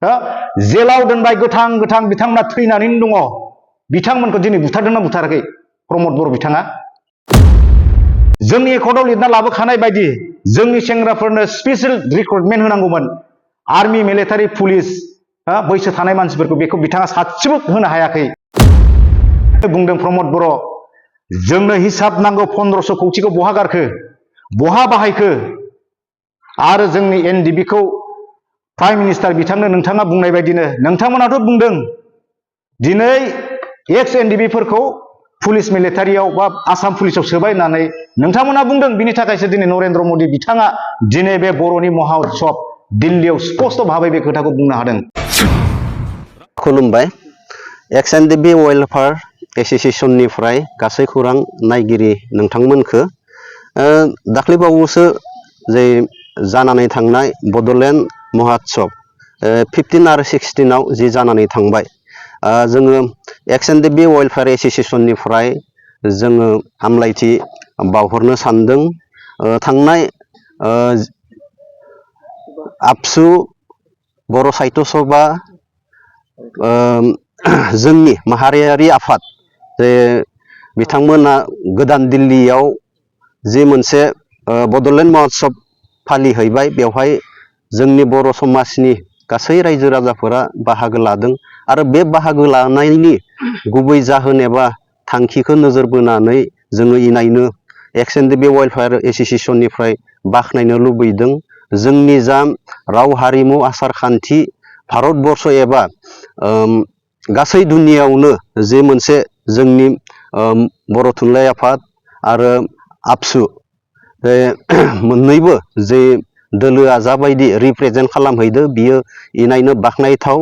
जेलाव दोनबाय गोथां गोथां बिथांमोना थैनानैनो दङ बिथांमोनखौ दिनै बुथारदोंना बुथाराखै प्रमद बर' बिथाङा जोंनि एकर्डआव लिरना लाबोखानाय बायदि जोंनि सेंग्राफोरनो स्पेशल रिक्रुटमेन्ट होनांगौमोन आर्मि मिलिटारि पुलिस बैसो थानाय मानसिफोरखौ बेखौ बिथाङा सासेबो होनो हायाखै बुंदों प्रमद बर' जोंनो हिसाब नांगौ 1500 कौटिखौ बहा गारखो बहा बाहायखो आरो जोंनि एनडिबिखौ प्राइम मिनिस्टार बिथांनो नोंथाङा बुंनाय बायदिनो नोंथांमोनाथ' बुंदों दिनै एक्स एनडिबिफोरखौ पुलिस मिलिटारियाव बा आसाम पुलिसाव सोबाय होननानै नोंथांमोना बुंदों बिनि थाखायसो दिनै नरेन्द्र मदि बिथाङा दिनै बे बर'नि महा उत्सब दिल्लीयाव स्पष्ट भाबै बे खोथाखौ बुंनो हादों। खुलुमबाय एक्स एनडिबि वेलफेयार एस'सिएशननिफ्राय गासै खौरां नायगिरि नोंथांमोनखौ दाख्लैबावैसो जे जानानै थांनाय बड'लेण्ड महोत्सब 15 आरो 16 जि जानानै थांबाय जोङो एक्स एनडिबि वेलफेयार एस'सिएशननिफ्राय जोङो हामलायथि बावहरनो सानदों थांनाय आबसु बर' साहित्य सभा जोंनि माहारियारि आफाद जे बिथांमोना गोदान दिल्लीयाव जि मोनसे बड'लेण्ड महोत्सब फालिहैबाय बेवहाय जोंनि बर' समाजनि गासै रायजो राजाफोरा बाहागो लादों आरो बे बाहागो लानायनि गुबै जाहोन एबा थांखिखौ नोजोर बोनानै जोङो इनायनो एक्स एनडिबि वेलफेयार एस'सिएशननिफ्राय बाख्नायनो लुबैदों जोंनि जा राव हारिमु आसार खान्थि भारतबर्ष एबा गासै दुनियावनो जे मोनसे जोंनि बर' थुनलाइ आफाद आरो आबसु बे मोननैबो जे दोलोआ जाबायदि रिप्रेजेन्ट खालामहैदो बियो इनायनो बाख्नायथाव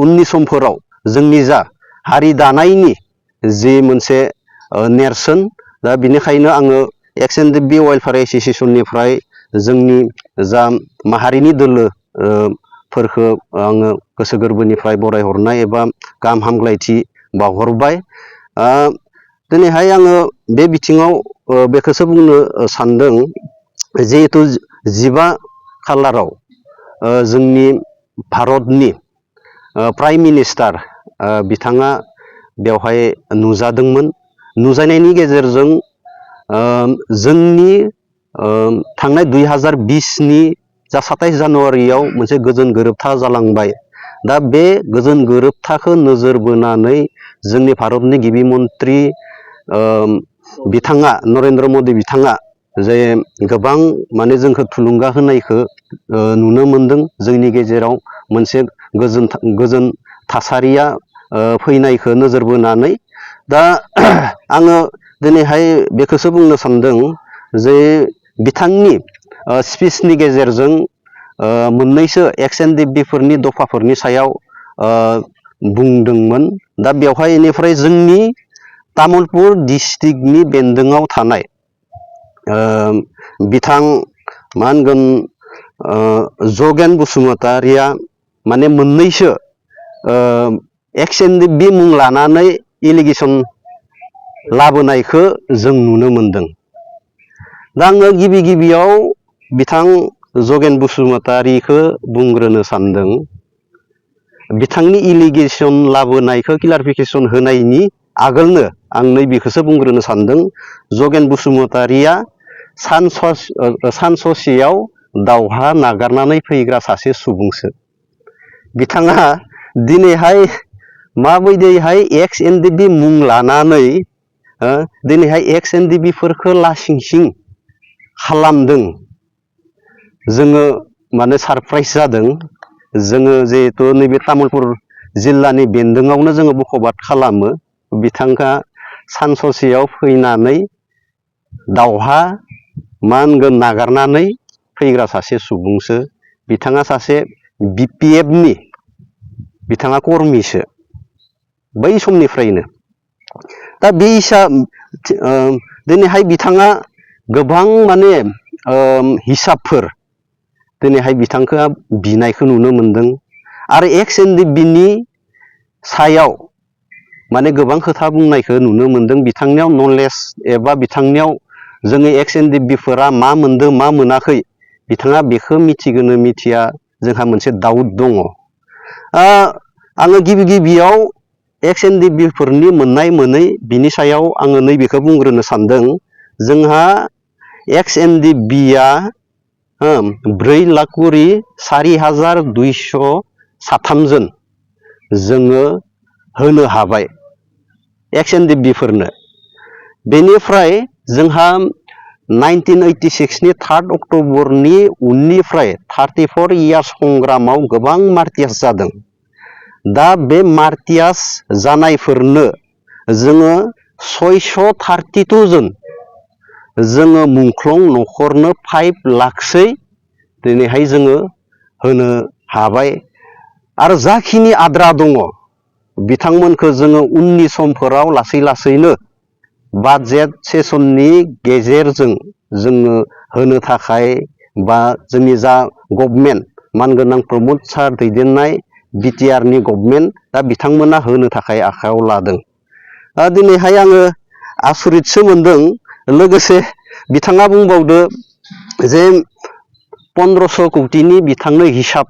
उननि समफोराव जोंनि जा हारि दानायनि जि मोनसे नेरसोन दा बिनिखायनो आङो एक्स एनडिबि वेलफेयार एस'सिएशननिफ्राय जोंनि जा माहारिनि दोलो फोरखौ आङो गोसो गोरबोनिफ्राय बरायहरनाय एबा गाहाम हामलायथि बावहरबाय दिनैहाय आङो बे बिथिङाव बेखौसो बुंनो सानदों जिहेथु 15 खालाराव जोंनि भारतनि प्राइम मिनिस्टार बिथाङा बेवहाय नुजादोंमोन नुजानायनि गेजेरजों जोंनि थांनाय 2020नि जा 27 जानुवारियाव मोनसे गोजोन गोरोबथा जालांबाय दा बे गोजोन गोरोबथाखौ नोजोर बोनानै जोंनि भारतनि गिबि मन्त्रि बिथाङा नरेन्द्र मदि बिथाङा जे गोबां माने जोंखौ थुलुंगा होनायखौ नुनो मोनदों जोंनि गेजेराव मोनसे गोजोन थासारिया फैनायखौ नोजोर बोनानै दा आङो दिनैहाय बेखौसो बुंनो सानदों जे बिथांनि स्पिचनि गेजेरजों मोननैसो एक्स एनडिबिफोरनि दफाफोरनि सायाव बुंदोंमोन दा बेवहाय इनिफ्राय जोंनि तामुलपुर डिस्ट्रिक्टनि बेन्दोङाव थानाय बिथां मा होनगोन जगेन बसुमतारिया माने मोननैसो एक्स एनडिबि मुं लानानै एलिगेसन लाबोनायखौ जों नुनो मोनदों दा आङो गिबियाव बिथां जगेन बसुमतारिखौ बुंग्रोनो सानदों बिथांनि एलिगेसन लाबोनायखौ क्लारिफिकेसन होनायनि आगोलनो आं नैबेखौसो बुंग्रोनो सानदों जगेन बसुमतारिया सान ससेयाव दावहा नागारनानै फैग्रा सासे सुबुंसो बिथाङा दिनैहाय माबायदिहाय एक्स एनडिबि मुं लानानै दिनैहाय एक्स एनडिबिफोरखौ लासिंसिं खालामदों जोङो माने सारप्राइज जादों जोङो जिहेथु नैबे तामुलपुर जिल्लानि बेन्दोङावनो जोङो बखबाद खालामो बिथांखा सान ससेयाव फैनानै दावहा मा होनगोन नागारनानै फैग्रा सासे सुबुंसो बिथाङा सासे बिपिएफनि बिथाङा कर्मिसो बै समनिफ्रायनो दा बे हिसाब दिनैहाय बिथाङा गोबां माने हिसाबफोर दिनैहाय बिथांखौ बिनायखौ नुनो मोनदों आरो एक्स एनडिबिनि सायाव माने गोबां खोथा बुंनायखौ नुनो मोनदों बिथांनियाव नलेज एबा बिथांनियाव जोङो एक्स एनडिबिफोरा मा मोनदों मा मोनाखै बिथाङा बेखौ मिथिगोनो मिथिया जोंहा मोनसे डाउट दङ। आङो गिबियाव XNDB फोरनि मोननाय मोनै बिनि सायाव आङो नैबेखौ बुंग्रोनो सानदों। जोंहा XNDB-आ 4,04,203 जन जोङो होनो हाबाय XNDB फोरनो। बेनिफ्राय जोंहा 1986 नि 3 अक्ट'बरनि उननिफ्राय 34 इयार्स संग्रामाव गोबां मार्टियास जादों। दा बे मार्टियास जानायफोरनो जोङो 632 जन जोङो मुंख्लं न'खरनो 5 लाखसै दिनैहाय जोङो होनो हाबाय। आरो जाखिनि आद्रा दङ बिथांमोनखौ जोङो उननि समफोराव लासै लासैनो बाजेट सेसननि गेजेरजों जोङो होनो थाखाय बा जोंनि जा गभर्नमेन्ट मानगोनां प्रमद सार दैदेननाय BTR नि गभर्नमेन्ट दा बिथांमोना होनो थाखाय आखायाव लादों। दिनैहाय आङो आसरितसो मोनदों। लोगोसे बिथाङा बुंबावदो जे 1500 कौटिनि बिथांनो हिसाब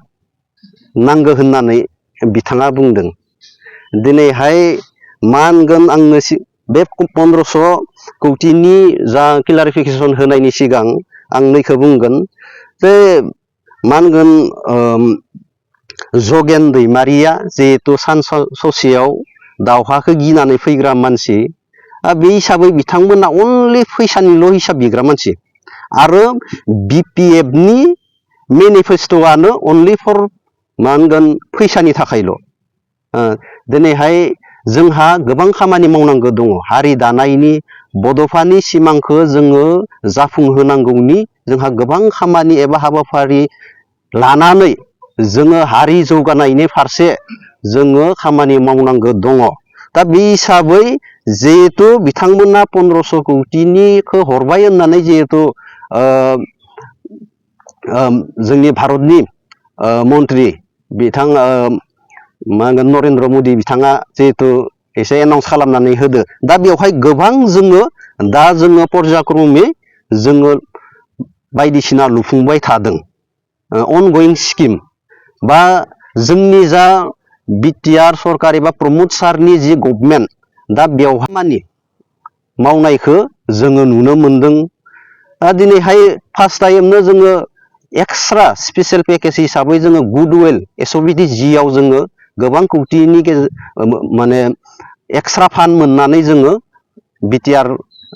नांगौ होननानै बिथाङा बुंदों। दिनैहाय मा होनगोन आंनो बे 1500 कौटिनि जा क्लारिफिकेसन होनायनि सिगां आं नैखौ बुंगोन जे मा होनगोन जगेन दैमारिया जिहेतु ससेयाव दावहाखौ गिनानै फैग्रा मानसि, बे हिसाबै बिथांमोना अनलि फैसानिल' हिसाब बिग्रा मानसि। आरो BPF नि मेनिफेस्ट'आनो अनलि फर मा होनगोन फैसानि थाखायल'। दिनैहाय जोंहा गोबां खामानि मावनांगौ दङ। हारि दानायनि बड'फानि सिमांखौ जोङो जाफुंहोनांगौनि जोंहा गोबां खामानि एबा हाबाफारि लानानै जोङो हारि जौगानायनि फारसे जोङो खामानि मावनांगौ दङ। दा बे हिसाबै जिहेतु बिथांमोना 1500 कौटिनिखौ हरबाय होननानै जिहेतु जोंनि भारतनि मन्त्रि बिथां मा होनगोन नरेन्द्र मदि बिथाङा जिहेतु एसे एनाउन्स खालामनानै होदो। दा बेवहाय गोबां जोङो पर्यायक्रमै जोङो बायदिसिना लुफुंबाय थादों। अनगयिं स्किम बा जोंनि जा BTR सरकार एबा प्रमद सारनि जि गभर्नमेन्ट दा बेवहाय मानि मावनायखौ जोङो नुनो मोनदों। दिनैहाय फार्स्ट टाइमनो जोङो एक्सट्रा स्पेसियेल पेकेज हिसाबै जोङो गुडविल SOBD जिआव जोङो गोबां कौटिनि माने एक्सट्रा फान्ड मोननानै जोङो BTR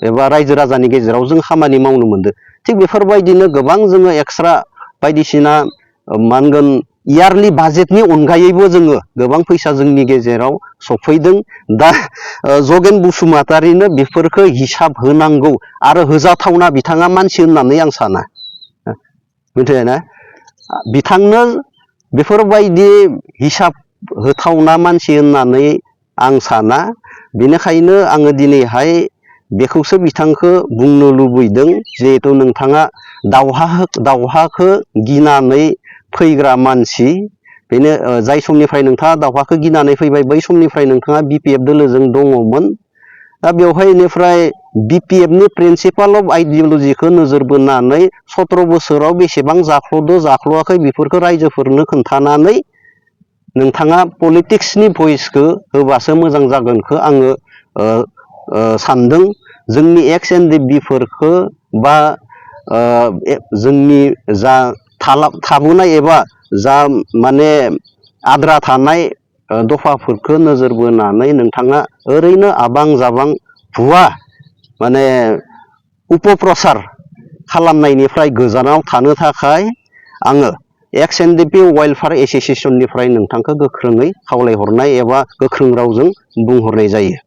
एबा रायजो राजानि गेजेराव जों खामानि मावनो मोनदों। थिग बेफोरबायदिनो गोबां जोङो एक्सट्रा बायदिसिना मा होनगोन इयारलि बाजेटनि अनगायैबो जोङो गोबां फैसा जोंनि गेजेराव सफैदों। दा जगेन बसुमतारिनो बेफोरखौ हिसाब होनांगौ आरो होजाथावना बिथाङा मानसि होननानै आं साना। मिथिबायना? बिथांनो बेफोरबायदि हिसाब होथावना मानसि होननानै आं साना। बेनिखायनो आङो दिनैहाय बेखौसो बिथांखौ बुंनो लुबैदों जिहेथु नोंथाङा दावहाखौ गिनानै फैग्रा मानसि। बेनो जाय समनिफ्राय नोंथाङा दावहाखौ गिनानै फैबाय बै समनिफ्राय नोंथाङा BPF दोलोजों दङमोन। दा बेवहाय बेनिफ्राय BPF नि प्रिन्सिपाल अफ आइडियलजिखौ नोजोर बोनानै 17 बोसोराव बेसेबां जाख्ल'दो जाख्ल'आखै बेफोरखौ रायजोफोरनो खोन्थानानै नोंथाङा पलिटिक्सनि भइसखौ होबासो मोजां जागोनखौ आङो सानदों। जोंनि XNDB-फोरखौ बा जोंनि जा थाबोनाय एबा जा माने आद्रा थानाय दफाफोरखौ नोजोर बोनानै नोंथाङा ओरैनो आबां जाबां भुवा माने उपप्रसार खालामनायनिफ्राय गोजानाव थानो थाखाय आङो XNDP वेलफेयार एस'सिएशननिफ्राय नोंथांखौ गोख्रोङै खावलायहरनाय एबा गोख्रों रावजों बुंहरनाय जायो।